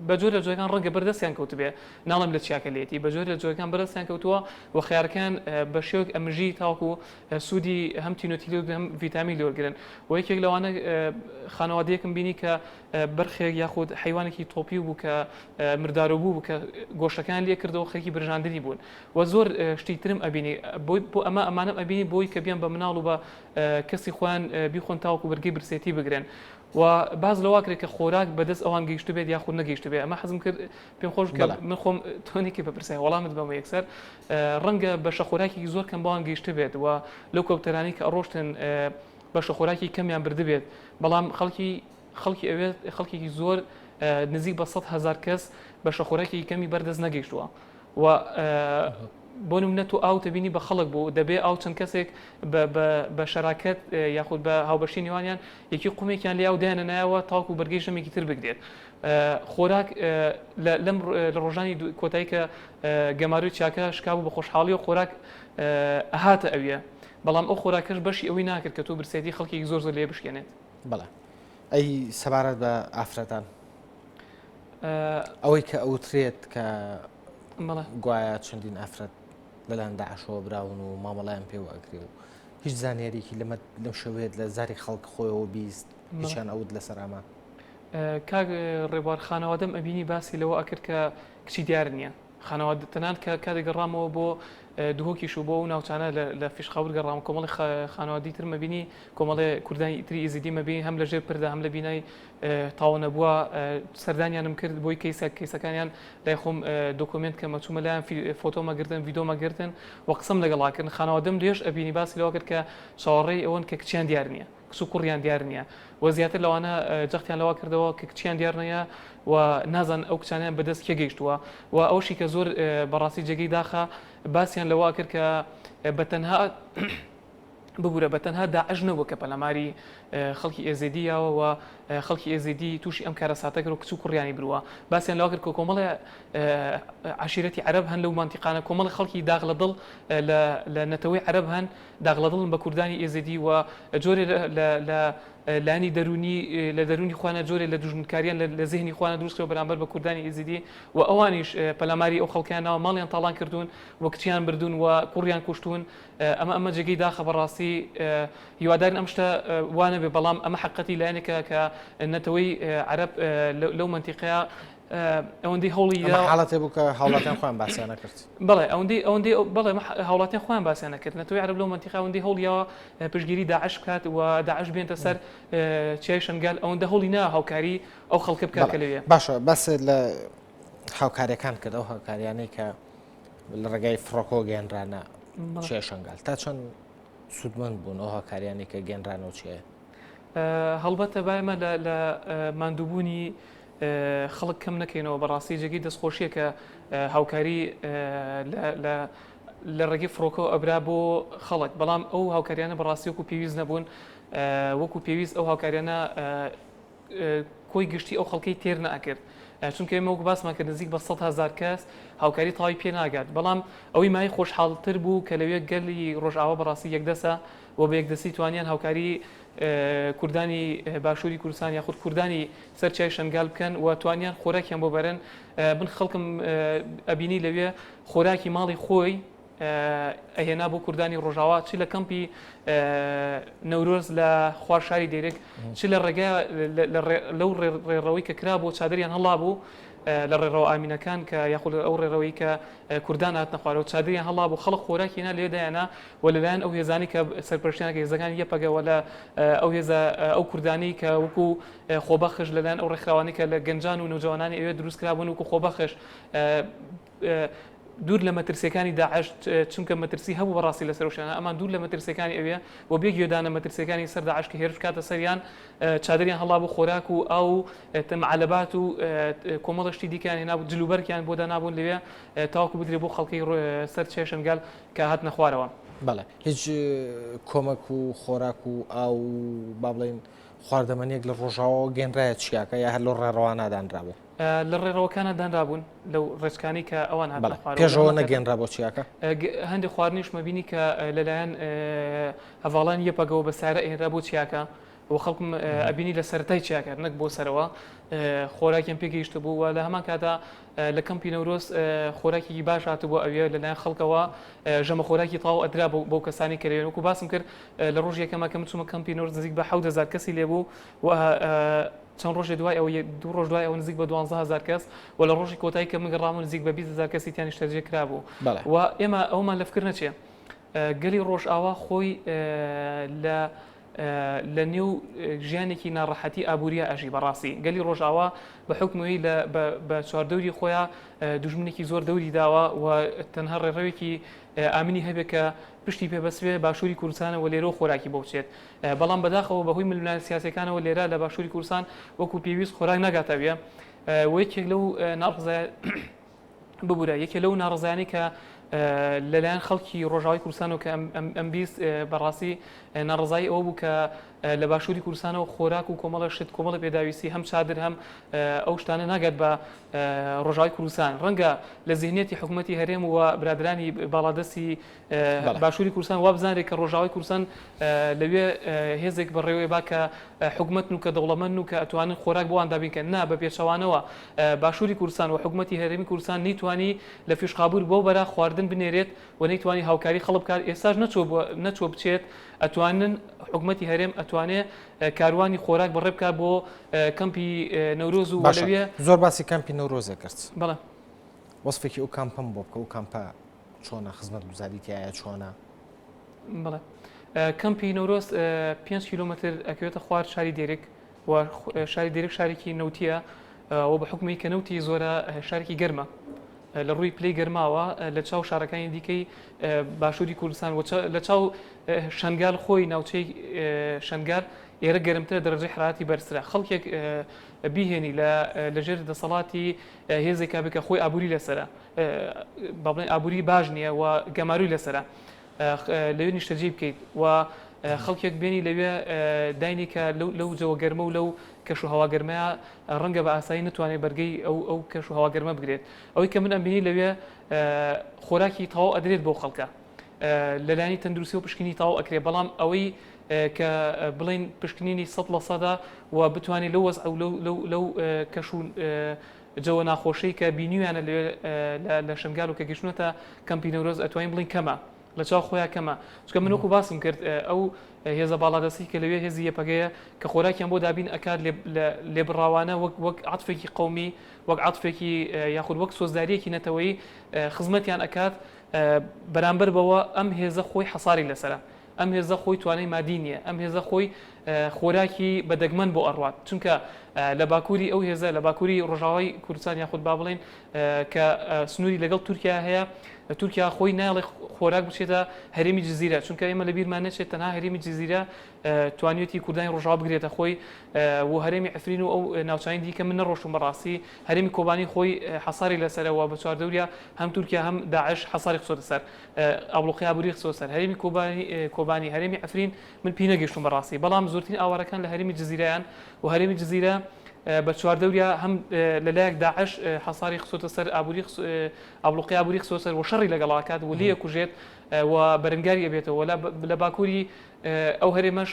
بە جۆر لە جۆرەکان ڕەنگە بەردەستیان کەوتبێ ناڵێم لە چیاکە لێتی بە جۆر لە جۆرەکان بەردەستیان کەوتووە و خەیارەکان بە شێوەک ئەمژی تاوەکو سوودی هەم تینۆتی لێ هەم ڤیتامین لێ وەرگرن و یەکێک لەوانە خانەوادەیەکم بینی کە بەرخێک یاخود حەیوانێکی تۆپیو بوو کە مردارۆ بوو کە گۆشتەکان لێ کردەوە خەریکی برژاندنی بوون و زۆر شتی ترم ئەبینی بۆ ئەمە ئەمانەم ئەبینی بۆی کە بیان بە مناڵ و بە کەسی خۆیان. بیخۆن تاوەکو بەرگەی برسێتی بگرن و باس لەوە کرێت کە خۆراک بەدەست ئەوان گەیشتبێت یاخود نەگەیشتبێت ئەمە حەزم کرد پێم خۆش کە من خۆم تۆنێکی بپرسای وەڵامت بەمە یەکسەر ڕەنگە بەشە خۆراکێکی زۆر کەم بەوان گەیشتبێت و لەو کۆپتەرانی کە ئەڕۆشتن بەشە خۆراکی کەمیان بردبێت بەڵام خەڵکی خەڵکی ئەوێ خەڵکێکی زۆر نزیک بە 100 هەزار کەس بەشە خۆراکێکی کەمی بەردەست نەگەیشتووە و بۆ نمونە تۆ ئاو تەبینی بە خەڵک بوو دەبێ ئاو چەند کەسێک بە شەراکەت یاخود بە هاوبەشی نێوانیان یەکی قومێکیان لێ ئاو دایانە نایەوە تاوەکو بەرگەی ژەمێکی تر بگرێت. خۆراک لەم لە ڕۆژانی کۆتایی کە گەمارۆی چیاکە شکابوو بە خۆشحاڵی و خۆراک ئەهاتە ئەویە بەڵام ئەو خۆراکەش بەشی ئەوەی ناکرد کە تۆ برسێتی خەڵکێکی زۆر زۆر لێ بشکێنێت. بەڵێ ئەی سەبارەت بە ئافرەتان ئەوەی کە ئەوترێت کە گوایە چەندین ئافرەت لەلایەن داعشەوە براون و مامەڵیان پێوە ئەکرێ و هیچ زانیاریکی لەمە لەم شێوەیەت لە زاری خەڵک خۆیەوە 20 هیچیان ئەوت لەسەر ئەمە. کاک ڕێبوار خانەوادەم ئەبینی باسی لەوە ئەکرد کە کچی دیار نییە خانەوادە تەنانەت کە کاتێک گەڕامەوە بۆ دهۆکیش و بۆ ئەو ناوچانە لە فیشخاور گەڕام کۆمەڵی خانەوادی ترم ئەبینی کۆمەڵێ کوردانی تری ئیزیدیم ئەبینی هەم لە ژێر پردا هەم لە بینای تاوە نەبووە سەردانیانم کرد بۆی کەیسە کەیسەکانیان لای خۆم دۆکۆمێنت کەمە چوومە لایان فۆتۆمە گرتن ڤیدۆمە گرتن و قسەم لەگەڵا کردن خانەوادەم لێش ئەبینی باسی لەوە کرد کە چاوەڕێی ئەوەن کە کچیان دیار نییە کچ و کوڕیان دیار نییە و زیاتر لەوانە جەختیان لەوە کردەوە کە کچیان دیار نییە و نازان ئەو کچانیان بەدەست کێ گەیشتووە و ئەوشی کە زۆر بەڕاستی جێگەی داخە باسیان لەوە کرد کە بە تەنها ببورە بە تەنها داعش نەبووە کە پەلاماری خەڵکی ئێزیدی یاوە و خەڵکی ئێزیدی تووشی ئەم کارەساتە کرد و کچ و کوڕیانی برووە باسیان لەوە کرد کە کۆمەڵێ عەشیرەتی عەرەب هەن لەو مەنتیقانە کۆمەڵی خەڵکی داغ لە دڵ لە نەتەوەی عەرەب هەن داغ لە دڵن بە کوردانی ئێزیدی و جۆرێ لە لایەنی دەروونی لە دەروونی خۆیانە جۆرێ لە دوژمنکاریان لە زهنی خۆیانە دروست کردووە بەرامبەر بە کوردانی ئێزیدی و ئەوانیش پەلاماری ئەو خەڵکیان ناوە ماڵیان تاڵان کردوون و کچیان بردوون و کوڕیان کوشتوون ئەمە ئەمە جێگەی داخە بەڕاستی هیوادارین ئەم شتە وا نەبێ بەڵام ئەمە حەقیقەتی لایەنێکە کە نەتەوەی عەرەب لەو مەنتیقەیە ئەوەندەی هەوڵی ئەمە حاڵەتێ بوو کە هاوڵاتیان خۆیان باسیان نەکرد. بەڵێ ئەوەندەی ئەوەندەی بەڵێ هاوڵاتیان خۆیان باسیان نەکرد نەتەوەی عەرەب لەو مەنتیقە ئەوەندەی هەوڵیاوە پشتگیری داعش بکات و داعش بێنتە سەر چیای شنگال ئەوەندە هەوڵی نا هاوکاری ئەو خەڵکە بکات کە لەوێ. باشە باست لە هاوکاریەکان کرد ئەو هاوکاریانەی کە لە ڕێگای فڕۆکەوە گەیەنرانە چیای شنگال تا چەند سوودمەند بوون ئەو هاوکاریانەی کە گەیەنرانەوە چیایە؟ هەڵبەتە با ئێمە لە ماندووبوونی خەڵک کەم نەکەینەوە بەڕاستی جێگەی دەستخۆشیە کە هاوکاری لە لە ڕێگەی فڕۆکەوە ئەبرا بۆ خەڵک بەڵام ئەو هاوکاریانە بەڕاستی وەکو پێویست نەبوون وەکو پێویست ئەو هاوکاریانە کۆی گشتی ئەو خەڵکەی تێر نەئەکرد چونکە ئێمە وەکو باسمان کرد نزیک بە 100 هەزار کەس هاوکاری تەواوی پێ ناگات بەڵام ئەوەی مایەی خۆشحاڵتر بوو کە لەوێ گەلی ڕۆژئاوا بەڕاستی یەکدەسە و بە یەکدەستی توانیان هاوکاری کوردانی باشووری کوردستان یاخود کوردانی سەر چیای شنگال بکەن و توانیان خۆراکیان بۆ بەرن من خەڵکم ئەبینی لەوێ خۆراکی ماڵی خۆی ئەهێنا بۆ کوردانی ڕۆژاوا چ لە کەمپی نەورۆز لە خوار شاری دێرک چ لە ڕێگا لەو ڕێڕەوەی کە کرا بۆ چادریان هەڵا بوو لە ڕێڕەوە ئامینەکان کە یاخود ئەو ڕێڕەوەی کە کوردان هاتنە خوارەوە چادریان هەڵا بوو خەڵک خۆراکی نا لێدایانە و لەلایەن ئەو هێزانی کە سەرپەرشتیان کە هێزەکانی یەپەگە و لە ئەو هێزە ئەو کوردانی کە وەکو خۆبەخش لەلایەن ئەو ڕێکخراوانی کە لە گەنجان و نەوجەوانانی ئەوێ دروست کرابوون وەکو خۆبەخش دوور لە مەترسیەکانی داعش چونکە مەترسی هەبوو بەڕاستی لەسەر ئەو شوێنە ئەمان دوور لە مەترسیەکانی ئەوێ و بێ گوێدانە مەترسیەکانی سەر داعش کە هێرش بکاتە سەریان چادریان هەڵابوو خۆراک و ئاو و معەلەبات و کۆمەڵە شتی دیکەیان هێنابوو جلوبەرگیان بۆ دانابوون لەوێ تاوەکو بدرێ بۆ خەڵکی سەر چیای شنگال کە هاتنە خوارەوە. بەڵێ هیچ کۆمەک و خۆراک و ئاو و با بڵێین خواردەمەنیەک لە ڕۆژاواوە گەنرایە چیاکە یا هەر لەو ڕێڕەوانە دانرابوو؟ لە ڕێڕەوەکانە دانرابوون لەو ڕێچکانەی کە ئەوان هاتنە خوارەوە. پێشەوە نەگەنرا بۆ چیاکە؟ هەندێک خواردنیشمە بینی کە لەلایەن هەڤاڵانی یەپەگەوە بە سارە ئەهێنرا بۆ چیاکە و خەڵکم ئەبینی لە سەرەتای چیاکە نەک بۆ سەرەوە خۆراکیان پێگەیشتبوو و لە هەمان کاتا لە کەمپی نەورۆز خۆراکێکی باش هاتبوو ئەوێ لەلایەن خەڵکەوە ژەمە خۆراکی تەواو ئەدرا بۆ کەسانی کە لەوێن وەکو باسم کرد لە ڕۆژی یەکەمە کە من چوومە کەمپی نەورۆز نزیک بە 7000 کەسی لێبوو و چەند ڕۆژێ دوای ئەوە دوو ڕۆژ دوای ئەوە نزیک بە 12000 کەس و لە ڕۆژی کۆتایی کە من گەڕامەوە نزیک بە 20000 کەسی تیا نیشتەجێ کرابوو و ئێمە ئەومان لە فکر نەچێ گەلی ڕۆژئاوا خۆی لە. لە نێو ژیانێکی ناڕەحەتی ئابووریە ئەژی بەڕاستی گەلی ڕۆژاوا بە حوکمەوەی لە بە چواردەوری خۆیان دوژمنێکی زۆر دەوری داوە و تەنها ڕێڕەوێکی ئامنی هەبێ کە پشتی پێ بەسبێ باشووری کوردستانە و لێرەوە خۆراکی بۆ بچێت بەڵام بەداخەوە بەهۆی ململانێ سیاسیەکانەوە لێرە لە باشووری کوردستان وەکو پێویست خۆراک ناگاتە ئەوێ و یەکێک لەو ناڕەزای ببورە یەکێ لەو ناڕزایانی کە لەلایەن خەڵکی ڕۆژاوای کوردستانەوە کە ئەم 20 بەڕاستی ناڕزایی ئەوە بوو کە لە باشووری کوردستانەوە خۆراک و کۆمەڵە شت کۆمەڵە پێداویستی هەم چادر هەم ئەو شتانە ناگات بە ڕۆژاوای کوردستان ڕەنگە لە زیهنیەتی حکوومەتی هەرێم و برادرانی باڵادەستی باشووری کوردستان وابزانرێت کە ڕۆژاوای کوردستان لەوێ هێزێک بەڕێوەی با کە حکومەتن و کە دەوڵەمەندن و کە ئەتوانن خۆراک بۆوان دابین کەن نا بە پێچەوانەوە باشووری کوردستان و حکومەتی هەرێمی کوردستان نەیتوانی لە فیشخابوور بەو بەرا خواردن بنێرێت و نەیتوانی هاوکاری خەڵک بکات ئێستاش نەچووە نەچووە بچێت ئەتوانن حکومەتی هەرێم ئەتوانێ کاروانی خۆراک بەڕێ بکات بۆ کەمپی نەورۆز و باشە لەوێ زۆر باسی کەمپی نەورۆزێ کرد بەڵێ. وەسفێکی ئەو کامپەم بۆ بکە ئەو کامپە چۆنە خزمەتگوزاری تیایە چۆنە؟ بەڵێ کەمپی نەورۆز 5 کیلۆمەتر ئەکەوێتە خوار شاری دێرک و شاری دێرک شارێکی نەوتیە و بە حکومی کە نەوتی زۆرە شارێکی گەرمە لە ڕووی پلەی گەرماوە لە چاو شارەکانی دیکەی باشووری کوردستان و لە چاو شنگال خۆی ناوچەی شنگال ئێرە گەرمترە دەرەجەی حراتی بەرزترە خەڵکێک بیهێنی لە لەژێر دەسەڵاتی هێزێکا بکە خۆی ئابووری لەسرە با بڵێن ئابووری باش نییە و گەماروی لەسرە لەوێ نیشتەجێی بکەیت و خەڵکێک بێنی لەوێ داینی کە لەو جەوە گەرمە و لەو کەش و هەوا گەرمەیە ڕەنگە بە ئاسایی نتوانێت بەرگەی ئەو ئەو کەش و هەوا گەرمە بگرێت ئەوەی کە من ئەمبینی لەوێ خۆراکی تەواو ئەدرێت بۆ خەڵکە لەلایەنی تەندروستی و پشکنی تەواو ئەکرێ بەڵام ئەوەی کە بڵین پشکنینی سە لە سەدا و بتوانێت لەو وەزع و لەو لەو لەو کەش و جەوە ناخۆشەی کە بینیویانە لەوێ لە شنگال و کە گەیشتوونەتە کەمپی نەورۆز ئەتوانین بڵێین کەمە لە چاو خۆیان کەمە چونکە من وەکو باسم کرد ئەو هێزە باڵادەستی کە لەوێ هێزی یەپەگەیە کە خۆراکیان بۆ دابین ئەکات لێبڕاوانە وەک وەک عەتفێکی قەومی وەک عەتفێکی یاخود وەک سۆزداریەکی نەتەوەیی خزمەتیان ئەکات بەرامبەر بەوە ئەم هێزە خۆی حەساری لەسەرە ئەم هێزە خۆی توانای مادی نییە، ئەم هێزە خۆی خۆراکی بە دەگمەن بۆ ئەڕوات، چونکە لە باکووری ئەو هێزە، لە باکووری ڕۆژاوای کوردستان یاخود با بڵێین کە سنووری لەگەڵ تورکیا هەیە، تورکیا خۆی نایەڵێ خۆراک بچێتە هەرێمی جزیرە، چونکە ئێمە لە بیرمان نەچێت تەنها هەرێمی جزیرە توانیویەتی کوردانی ڕۆژاوا بگرێتە خۆی و هەرێمی عفرین و ئەو ناوچانی دیکە من نەڕۆشتوم بەڕاستی هەرێمی کۆبانی خۆی حەساری لەسەرە و بە چواردەوریا هەم تورکیا هەم داعش حەساری خستۆتە سەر. ئابڵوقەی ئابووری خستووە سەر هەرێمی کۆبانی، هەرێمی عەفرین من پێی نەگەیشتووم بەڕاستی، بەڵام زۆرترین ئاوارەکان لە هەرێمی جزیرەیان و هەرێمی جزیرە بە چواردەوریا هەم لەلایەک داعش حەساری خستۆتە سەر ئابووری ئابڵوقەی ئابووری خستووە سەر و شەڕی لەگەڵ ئەکات و لێی ئەکوژێت و بەرەنگاری ئەبێتەوە لە باکووری ئەو هەرێمەش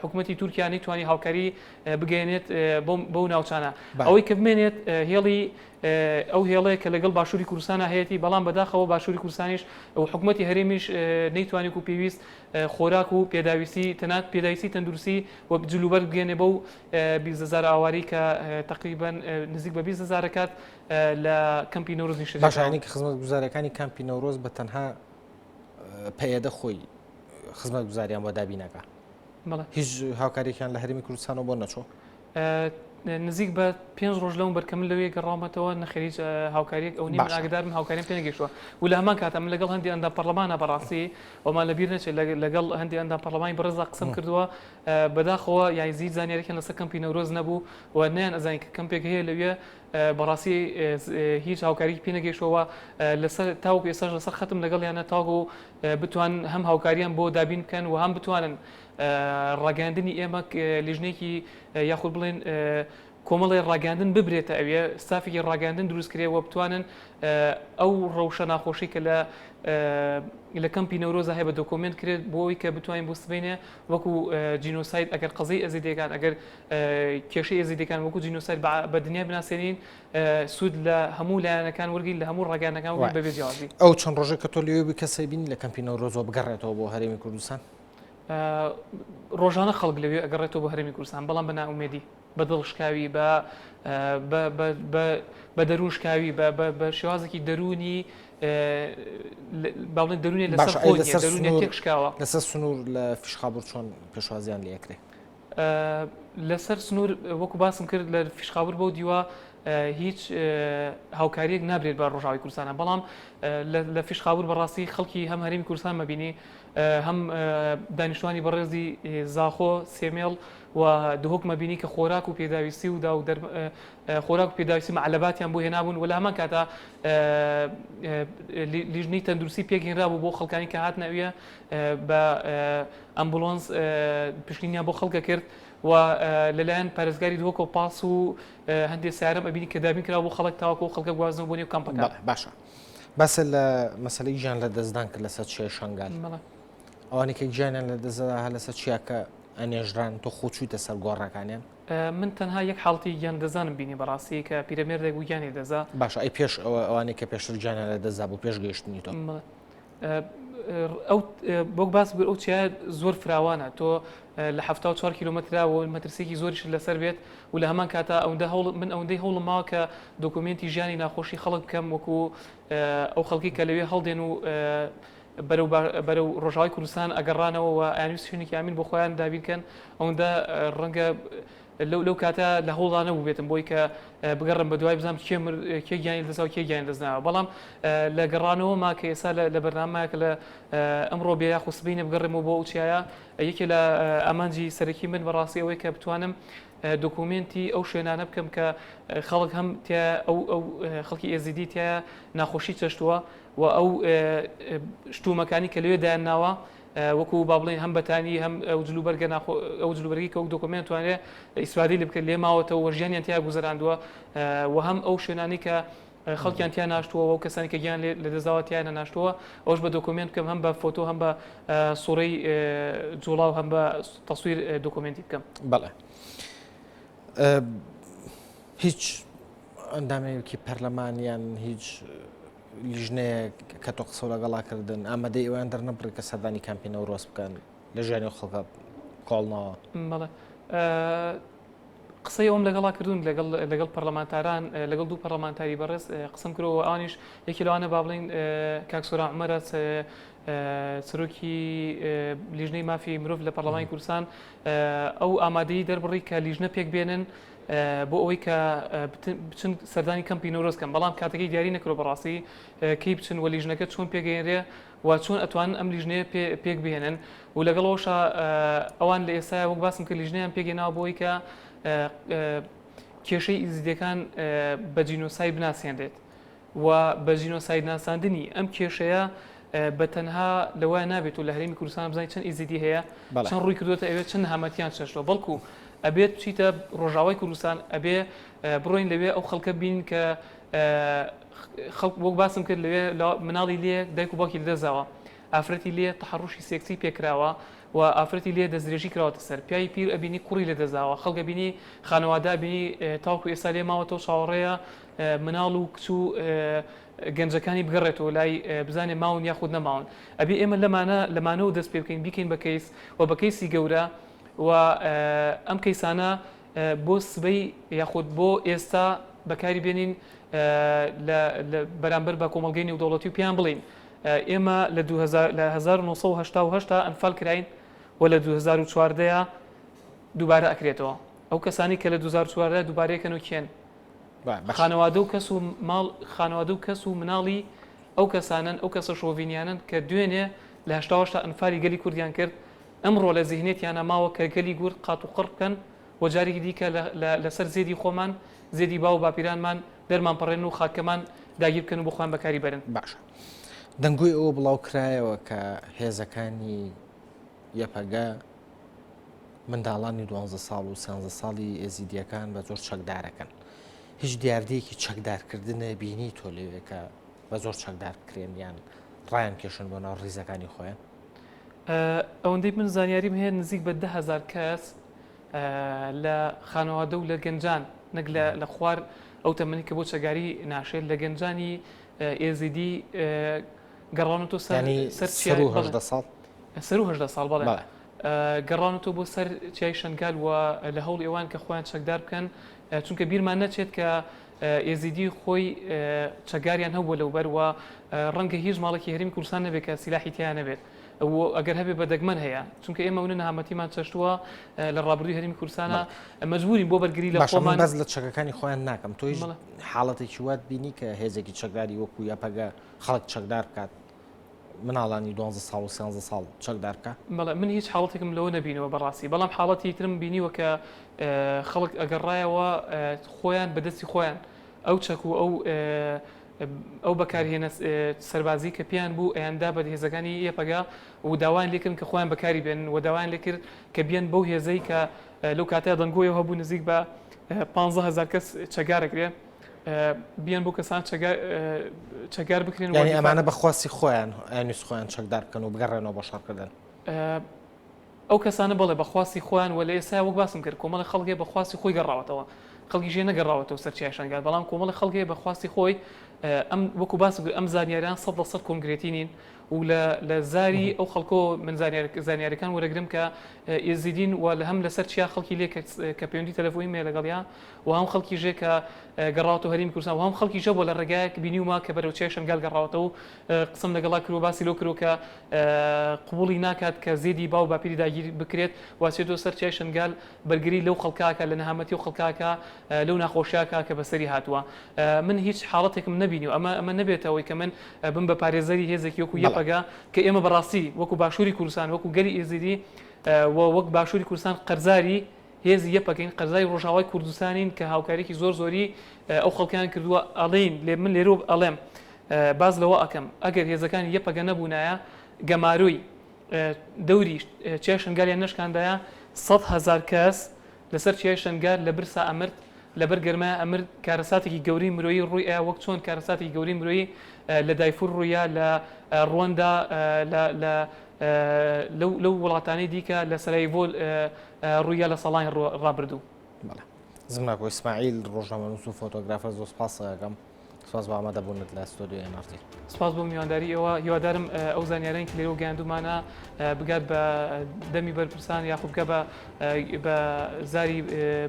حکوومەتی تورکیا نەیتوانی هاوکاری بگەیەنێت بەو ناوچانە ئەوەی کە بمێنێت هێڵی ئەو هێڵەیە کە لەگەڵ باشووری کوردستانا هەیەتی، بەڵام بەداخەوە باشووری کوردستانیش و حکومەتی هەرێمیش نەیتوانی وەکو پێویست خۆراک و پێداویستی تەنانەت پێداویستی تەندروستی و جلوبەرگ بگەێنێ بەو 20 هەزار ئاوارەی کە تەقریبەن نزیک بە 20 هەزار کات لە کەمپی نەورۆز نیشتەجێ باشە کراون. یانی کە خزمەتگوزاریەکانی کامپی نەورۆز بە تەنها پەیەدە خۆی خزمەتگوزاریان بۆ دابین ئەکا؟ بەڵێ. هیچ هاوکاریەکیان لە هەرێمی کوردستانەوە بۆ نەچووە؟ نزیک بە پێنج ڕۆژ لەوم بەر کە من لەوێ گەڕاومەتەوە نەخێر هیچ هاوکاریەک ئەو نیە من باشە. ئاگدارم هاوکاریم پێ نەگەیشتووە و لە هەمان کاتا من لەگەڵ هەندی ئەندام پەڕلەمانە بەڕاستی ئەومان لەبیر نەچێت لەگەڵ هەندی ئەندام پەڕلەمانی بەڕێزدا قسەم کردووە بەداخەوە یانی هیچ زانیاریەکیان لەسەر کەمپی نەورۆز نەبوو و نەیان ئەزانی کە کەمپێک هەیە لەوێ بەڕاستی هیچ هاوکاریکی پێ نەگەیشتووە لەسەر تاوەکو ئێستاش لەسەر خەتم لەگەڵیانە تاوەکو بتوان هەم هاوکاریان بۆ دابین بکەن و هەم بتوانن ڕاگەیاندنی ئێمە لیژنەیەکی یاخود بڵێن کۆمەڵی ڕاگەاندن ببرێتە ئەوێ ستافێکی ڕاگەاندن دروست کرێ و بتوانن ئەو ڕەوشە ناخۆشی کە لە لە کەمپی نەورۆزە هەیە بە دۆکۆمنت کرێت بۆ ئەوی کە بتوانین بۆ سبینێ وەکو جینۆساید ئەگەر قەزیەی ئێزیدیەکان ئەگەر کێشەی ئێزیدیەکان وەکو جینۆساید بە دنیا بناسێنین سوود لە هەموو لایەنەکان وەرگین لە هەموو ڕاگەیاندنەکان وەرگین بەبێ جیاوازی. ئەو چەند ڕۆژەی کە تۆ لەوێ بووی کەسێک بینی لە کەمپی نەورۆزەوە بگەڕێتەوە بۆ هەرێمی کوردستان؟ ڕۆژانە خەڵک لەوێ ئەگەڕێتەوە بۆ هەرێمی کوردستان بەڵام بە نائومێدی بە دڵشکاوی بە بە دەروون شکاوی بە شێوازێکی دەروونی باڵێن دەروونی لەسەر خۆی لەسەر دەروونی تێک شکاوە لەسەر سنوور لە فیشخابور چۆن پێشوازیان لێ ئەکرێ؟ لەسەر سنوور وەکو باسم کرد لە فیشخابور بەو دیوە هیچ هاوکاریەک نابرێت بە ڕۆژاوی کوردستانە بەڵام لە فیشخابور بەڕاستی خەڵکی هەم هەرێمی کوردستان مەبینی هەم دانیشتوانی بەڕێزی زاخۆ، سێمێڵ و دهۆک مەبینی کە خۆراک و پێداویستی و داو خۆراک و پێداویستی مەعلەباتیان بۆ هێنابوون و لە هەمان کاتا لیژنەی تەندروستی پێکهێنرابوو بۆ خەڵکانی کە هاتنە ئەوێ بە ئەمبولانس پشکنینیان بۆ خەڵکە کرد و لەلایەن پارێزگاری دهۆکەوە پاس و هەندێک سیارەم ئەبینی کە دابین کرا بۆ خەڵک تاوەکو خەڵکە گوازنەوە بۆ نێو کەمپەکان. باشە باسە لە مەسەلەی گیان لە دەستدان کرد لەسەر چیای شنگال ئەوانەی کە گیانیان لە دەستدا هەر لەسەر چیاکە ئەنێژران تۆ خۆ چوویتە سەر گۆڕەکانیان؟ من تەنها یەک حاڵەتی گیان دەستدانم بینی بەڕاستی کە پیرەمێردێک بوو گیانی دەزا. باشە ئەی پێش ئەوە ئەوانەی کە پێشتر گیانیان لە دەستدا بوو پێش گەیشتنی تۆ؟ ئەو بۆک باس بوو ئەو چیایە زۆر فراوانە تۆ لە 74 کیلومترا و مەترسیکی زۆریش لەسەر بێت و لە هەمان کاتا ئەوەندە هەوڵ من ئەوەندەی هەوڵم ماوە کە دۆکۆمێنتی ژیانی ناخۆشی خەڵک بکەم وەکو ئەو خەڵکی کە لەوێ هەڵدێن و بەرەو بەرەو ڕۆژاوای کوردستان ئەگەڕانەوە و ئەیانویست شوێنێکی ئامین بۆ خۆیان دابین کەن ئەوەندە ڕەنگە لەو لەو کاتە لە هەوڵدا نەبووبێتم بۆی کە بگەڕم بە دوای بزانم کێ مر کێ گیانی لەدەستدا و کێ گیانی لەدەست ناوە بەڵام لە گەڕانەوە ما کە ئێستا لە بەرنامەیە کە لە ئەمڕۆ بێ یاخود سبەینێ بگەڕێمەوە بۆ ئەو چیایە یەکێ لە ئامانجی سەرەکی من بەڕاستی ئەوەیە کە بتوانم دۆکۆمێنتی ئەو شوێنانە بکەم کە خەڵک هەم تیا ئەو ئەو خەڵکی ئێزیدی تیا ناخۆشی چەشتووە و ئەو شتومەکانی کە لەوێ دایانناوە وەکو با بڵێین هەم بەتانی هەم ئەو جلوبەرگە ناخۆ ئەو جلوبەرگی کە وەک دۆکۆمێنت توانرێ ئیسفادەی لێ بکرێت لێ ماوەتەوە و ژیانیان تیا گوزەراندووە و هەم ئەو شوێنانەی کە خەڵکیان تیا ناشتووە و کەسانی کە گیان لێ لەدەستداوە تیا نەناشتووە ئەوش بە دۆکۆمێنت بکەم هەم بە فۆتۆ هەم بە سوڕەی جوڵاو هەم بە تەسویر دۆکۆمێنتی بکەم. بەڵێ هیچ ئەندامێکی پەرلەمان یان هیچ لیژنەیەک کە تۆ قسەو لەگەڵا کردن ئامادەی ئەویان دەرنەبڕی کە سەردانی کامپی نەورۆز بکەن لە ژیانی ئەو خەڵکە کۆڵنەوە؟ بەڵێ قسەی ئەوم لەگەڵا کردوون لەگەڵ لەگەڵ پەرلەمانتاران لەگەڵ دوو پەرلەمانتاری بەڕێز قسەم کردەوە ئەوانیش یەکی لەوانە با بڵێین کاک سۆران عومەرە سەرۆکی لیژنەی مافی مرۆڤ لە پەرلەمانی کوردستان ئەو ئامادەی دەربڕی کە لیژنە پێک بێنن بۆ ئەوەی کە بچن سەردانی کەمپی نەورۆز کەن بەڵام کاتەکەی دیاری نەکرۆ بەڕاستی کەی بچن و لیژنەکە چۆن پێگەێنرێ و چۆن ئەتوانن ئەم لیژنەیە پێک بهێنن و لەگەڵەوەشا ئەوان لە ئێستا وەک باسم کرد لیژنەیان پێکهێناوە بۆ ئەوەی کە کێشەی ئیزیدیەکان بە جینۆساید بناسێنرێت و بە جینۆساید ناساندنی ئەم کێشەیە بە تەنها لەوە نابێت و لە هەرێمی کوردستان بزانین چەند ئیزیدی هەیە چەند ڕووی کردوێتە ئەوێ چەند هەمەتیان چەشتەوە بەڵکو ئەبێت بچیتە ڕۆژاوای کوردستان ئەبێ بڕۆین لەوێ ئەو خەڵکە بین کە خەڵک وەک باسم کرد لەوێ مناڵی لێ دایک و باوکی لەدەستداوە ئافرەتی لێ تەحەڕوشی سێکسی پێکراوە و ئافرەتی لێ دەستدرێژی کراوەتە سەر پیاوی پیر ئەبینی کوڕی لەدەستداوە خەڵک ئەبینی خانەوادە ئەبینی تاوەکو ئێستا لێ ماوەتەوە چاوەڕێیە مناڵ و کچ و گەنجەکانی بگەڕێتەوە لای بزانێ ماون یاخود نەماون ئەبێ ئێمە لەمانە لەمانەوە دەست پێ بکەین بیکەین بە کەیس و بە کەیسی گەورە و ئەم کەیسانە بۆ سبەی یاخود بۆ ئێستا بەکاری بێنین لە بەرامبەر بە کۆمەڵگەی نێودەوڵەتی و پێیان بڵێین ئێمە لە 1970 ئەنفال کراین و لە 2014 دووبارە ئەکرێتەوە ئەو کەسانی کە لە 2014 دووبارەیەکەن و کێن خانەوادە و کەس و ماڵ خانەوادە و کەس و مناڵی ئەو کەسانن ئەو کەسە شۆڤینیانن کە دوێنێ لە هەشتاوەشتا ئەنفالی گەلی کوردیان کرد ئەمڕۆ لە زیهنێتیانە ماوە کە گەلی گورد قات و قڕ بکەن و جارێکی دیکە لەسەر زێدی خۆمان، زێدی باو و باپیرانمان دەرمان پەڕێنن و خاکەکەمان داگیر بکەن و بۆ خۆیان بەکاری بەرن. باشە دەنگۆی ئەوە بڵاو کرایەوە کە هێزەکانی یەپەگە منداڵانی دوانزە ساڵ و سیانزە ساڵی ئێزیدیەکان بە زۆر چەکدارەکەن. هیچ دیاردەیەکی چەکدارکردنە بینی تۆ لەوێ کە بە زۆر چەکدار بکرێن یان ڕایان کێشن بۆ ناو ڕیزەکانی خۆیان؟ ئەوەندەی من زانیاریم هەیە نزیک بە 10هزار کەس لە خانەوادە و لە گەنجان نەک لە خوار ئەو تەمەنی کە بۆ چەگاری ناشێت لە گەنجانی ئێزیدی گەڕاونەتەوە سەر سەر سەر ساڵ سەر هەدە ساڵ بەڵێ. گەڕاونەتەوە بۆ سەر چیای شەنگال و لە هەوڵی ئەوان کە خۆیان چەکدار بکەن چونکە بیرمان نەچێت کە ئێزیدی خۆی چەکداریان هەبووە لەوبەر و ڕەنگە هیچ ماڵێکی هەرێمی کوردستان نەبێت کە سیلاحی تیا نەبێت و ئەگەر هەبێ بە دەگمەن هەیە چونکە ئێمە ونە نەهامەتیمان چەشتووە لە ڕابردووی هەرێمی کوردستانە مەجبورین بۆ بەرگری لە خۆمان بەس لە چەکەکانی خۆیان ناکەم تۆیش حاڵەتێکی وات بینی کە هێزێکی چەکداری وەکو یەپەگە خەڵک چەکدار بکات مناڵانی دوانزە ساڵ و سیانزە ساڵ چەکدار بکا؟ بەڵێ من هیچ حاڵەتێکم لەوە نەبینیوە بەڕاستی بەڵام حاڵەتی ترم بینیوە کە خەڵک ئەگەڕایەوە خۆیان بە دەستی خۆیان ئەو چەک و ئەو ئەو بەکارهێنە سەربازی کە پێیان بوو ئەیاندا بە هێزەکانی یەپەگە و داوایان لێکردن کە خۆیان بەکاری بێنن و داوایان لێکرد کە بیەن بەو هێزەی کە لەو کاتەیا دەنگۆیەوە هەبوو نزیک بە 15 هەزار کەس چەکدارەکرێ بیەن بۆ کەسان چەکدار بکرێن. یانی ئەمانە بە خواستی خۆیان ئەیانویست خۆیان چەکدار بکەن و بگەڕێنەوە بۆ شەڕکردن؟ ئەو کەسانە بەڵێ بە خواستی خۆیان و لە ئێستایا وەک باسم کرد کۆمەڵی خەڵک هەیە بە خواستی خۆی گەڕاوەتەوە خەڵکیش هەیە نەگەڕاوەتەوە سەر چیای شەنگال بەڵام کۆمەڵی خەڵک هەیە بە خواستی خۆی ئەم وەکو باسم کرد ئەم زانیاریان 100% کۆنکرێتی نین و لە لە زاری ئەو خەڵکۆ من زانیاریەکان وەرەگرم کە ئێزیدین و لە هەم لەسەر چیا خەڵکی لێ کە پەیوەندی تەلەفۆنیم هەیە لەگەڵیا و هەم خەڵکی ژێ کە گەڕاوەتەوە هەرێمی کوردستان و هەم خەڵکی ژە بۆ لە ڕێگایەک بینیومە کە بەرەو چیای شەنگال گەڕاوەتەوە و قسەم لەگەڵا کردووە باسی لەوە کردووە کە قبوڵی ناکات کە زێدی باو باپیری داگیر بکرێت و ئەچێتەوە سەر چیای شەنگال بەرگری لەو خەڵکە ئەکات لە نەهامەتی ئەو خەڵکە ئەکا لەو ناخۆشیە ئەکا کە بەسەری هاتووە من هیچ حاڵەتێکم نەبینیوە ئەمە ئەمە نەبێتە ئەوەی کە من بم بە پارێزەری هێزێکی وەکو یەپەگە کە ئێمە بەڕاستی وەکو باشووری کوردستان وەکو گەلی ئێزیدی و وەک باشووری کوردستان قەرزاری هێزی یەپەگەین، قەرزاری ڕۆژئاوای کوردستانین کە هاوکاریەکی زۆر زۆری ئەو خەڵکەیان کردووە، ئەڵێین لێ من لێرەوە ئەڵێم باس لەوە ئەکەم ئەگەر هێزەکانی یەپەگە نەبوونایە گەمارۆی دەوری چیای شنگالیان نەشکاندایە 100,000 کەس لەسەر چیای شنگال لە برسا ئەمرد لەبەر گەرمای ئەمرد کارەساتێکی گەورەی مرۆیی ڕووی ئەیا وەک چۆن کارەساتێکی گەورەی مرۆیی لە دایفور ڕوویا لە ڕوەندا لە لە لەو لەو وڵاتانەی دیکە لە سەرایڤۆ ڕوویا لە ساڵانی ڕابردوو. بەڵێ زمناکۆ ئیسماعیل ڕۆژنامەنووس و فۆتۆگرافەر زۆر سپاست ئەکەم سپاس بۆ ئامادەبوونت لە ستۆدیۆی ئێن ئاڕ تی. سپاس بۆ میوانداری ئێوە هیوادارم ئەو زانیارانەی کە لێرەوە گەیاندوومانە بگات بە دەمی بەرپرسان یاخود بگا بە بە زاری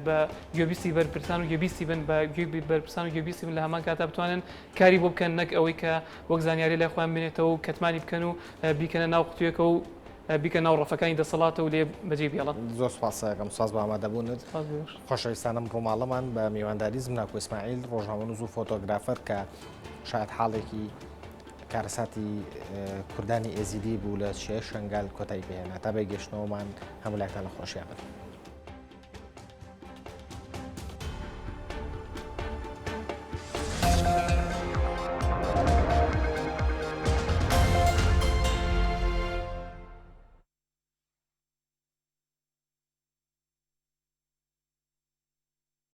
بە گوێبیستی بەرپرسان و گوێبیستی بن بە گوێی بەرپرسان و گوێبیستی بن لە هەمان کاتا بتوانن کاری بۆ بکەن نەک ئەوەی کە وەک زانیاری لای خۆیان بمێنێتەوە و کەتمانی بکەن و بیکەنە ناو قوتویەکە و بیکەنە ناو ڕەفەکانی دەسەڵاتە و لێ بەجێی بێڵن. زۆر سوپاست ئەکەم سوپاس بۆ ئامادەبوونت. سوپاس بۆ ئێوەش. خۆشەویستانم ڕووماڵەمان بە میوانداری زمناکۆ ئیسماعیل ڕۆژنامەنووس و فۆتۆگرافەر کە شایەت حاڵێکی کارەساتی کوردانی ئێزیدی بوو لە چیای شەنگال کۆتایی پێهێنا تا بە گەشتنەوەمان هەموو لایەکتان لە خۆشیان بن.